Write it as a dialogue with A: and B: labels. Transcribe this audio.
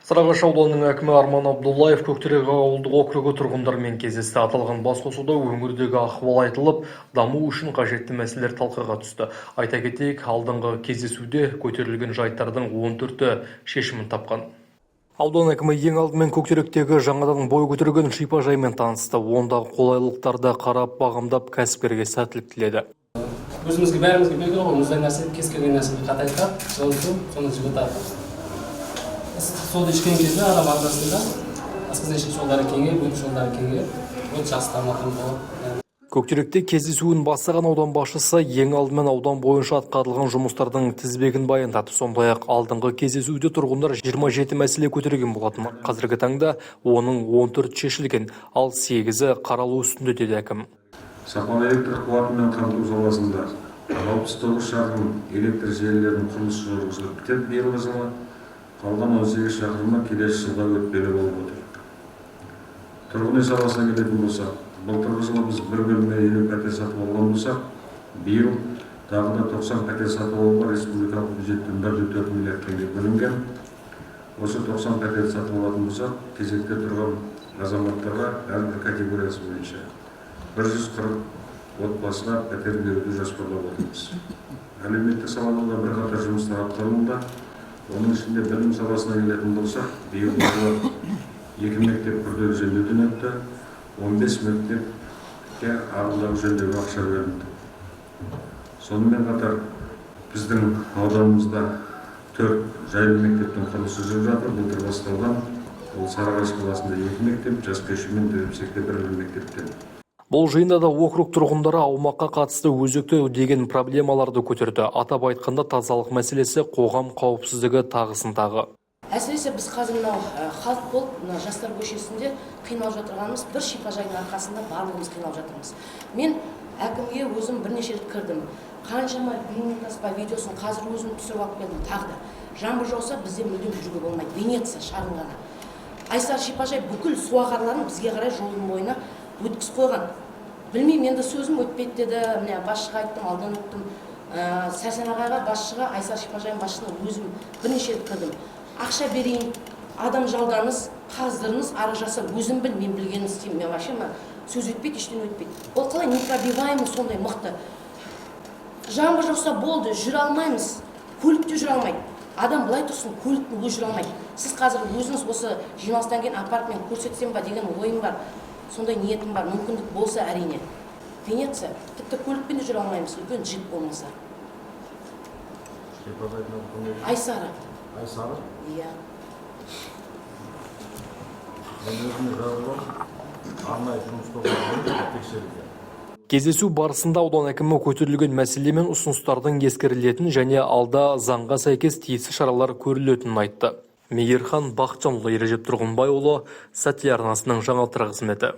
A: Сарыағаш ауданының әкімі Арман Абдуллаев Көктерек ауылдық округі тұрғындарымен кездесті. Аталған басқосуда өңірдегі ахуал айтылып, даму үшін қажетті мәселелер талқыға түсті. Айта кетейік, алдыңғы кездесуде көтерілген жайттардың 14-і шешімін тапқан. Аудан әкімі ең алдымен Көктеректегі жаңадан бой көтерген шипажаймен танысты. Ондағы қолайлылықтарды қарап, бағамдап, кәсіпкерге сәттілік тіледі.
B: Өзімізге, бәрімізге белгілі ғой, мұздай нәрсе кез келген нәрсені қатайтады, жылыту, соны жібітады. Ыстық суды ішкен кезде адам ағзасында асқазан ішек жолдары кеңейіп, өт жолдары кеңейіп, өт жақсы дамыған болады.
A: Көктеректе кездесуін бастаған аудан басшысы ең алдымен аудан бойынша атқарылған жұмыстардың тізбегін баяндады. Сондай-ақ алдыңғы кездесуде тұрғындар 27 мәселе көтерген болатын. Қазіргі таңда оның 14 шешілген, ал 8-і қаралу үстінде, деді әкім.
C: Сапалы электр қуатымен қамту саласында 69 шақырым электр желілерінің құрылысы жүргізіліп бітеді биылғы жылы, қалған 18 шақырымы келесі жылға өтпелі болып отыр. Тұрғын үй саласына келетін болсақ, былтырғы жылы біз бір бөлме 50 пәтер сатып алған болсақ, биыл тағы да 90 пәтер сатып алуға республикалық бюджеттен 1,4 миллиард теңге бөлінген. Осы 90 пәтер сатып алатын болсақ, кезекте тұрған азаматтарға әрбір категориясы бойынша 140 отбасыға пәтер беруді жоспарлап отырмыз. Әлеуметтік салада да бірқатар жұмыстар атқарылуда. Оның ішінде білім саласына келетін болсақ, биылғы жылы екі мектеп күрделі жөндеуден өтті, 15 мектепке ағымдағы жөндеуге ақша бөлінді. Сонымен қатар біздің ауданымызда төрт жайлы мектептің құрылысы жүріп жатыр, былтыр басталған. Ол Сарыағаш қаласында екі мектеп, Жаскөше мен Дербісекте бір бір мектептен.
A: Бұл жиында да округ тұрғындары аумаққа қатысты өзекті деген проблемаларды көтерді. Атап айтқанда, тазалық мәселесі, қоғам қауіпсіздігі, тағысын тағы.
D: Әсіресе біз қазір мынау халық болып мына Жастар көшесінде қиналып жатырғанымыз, бір шипажайдың арқасында барлығымыз қиналып жатырмыз. Мен әкімге өзім бірнеше рет кірдім, қаншама бейнетаспа, видеосын қазір өзім түсіріп алып келдім. Тағы да жаңбыр жауса, бізде мүлдем жүруге болмайды. Венеция шағын ғана Айсары шипажай бүкіл су ағарларын бізге қарай жолдың бойына өткізіп қойған. Білмеймін енді, сөзім өтпейді деді. Міне, басшыға айттым, алдан өттім. Сәрсен ағайға, басшыға, Айсары шипажайдың басшысына өзім бірнеше рет кірдім. Ақша берейін, адам жалдаңыз, қаздырыңыз, ары жасап, өзім біл, мен білгенін істеймін. Мен вообще мына сөз өтпейді, ештеңе өтпейді. Ол қалай непробиваемый, сондай мықты. Жаңбыр жауса болды, жүре алмаймыз, көлік те жүре алмайды. Адам былай тұрсын, көліктің өзі жүре алмайды. Сіз қазір өзіңіз осы жиналыстан кейін апарып мен көрсетсем ба деген ойым бар, сондай ниетім бар, мүмкіндік болса, әрине. Венеция, тіпті көлікпен де жүре алмаймыз, үлкен джип болмаса.
E: Шипажайдың аты қандай?
D: Айсары.
E: Айсары?
D: Иә.
E: Мен өзіме жазып, арнайы жұмыс тобы тексеруге.
A: Кездесу барысында аудан әкімі көтерілген мәселе мен ұсыныстардың ескерілетінін және алда заңға сәйкес тиісті шаралар көрілетінін айтты. Мейірхан Бақытжанұлы, Ережеп Тұрғынбайұлы, Сәт телеарнасының жаңалықтар қызметі.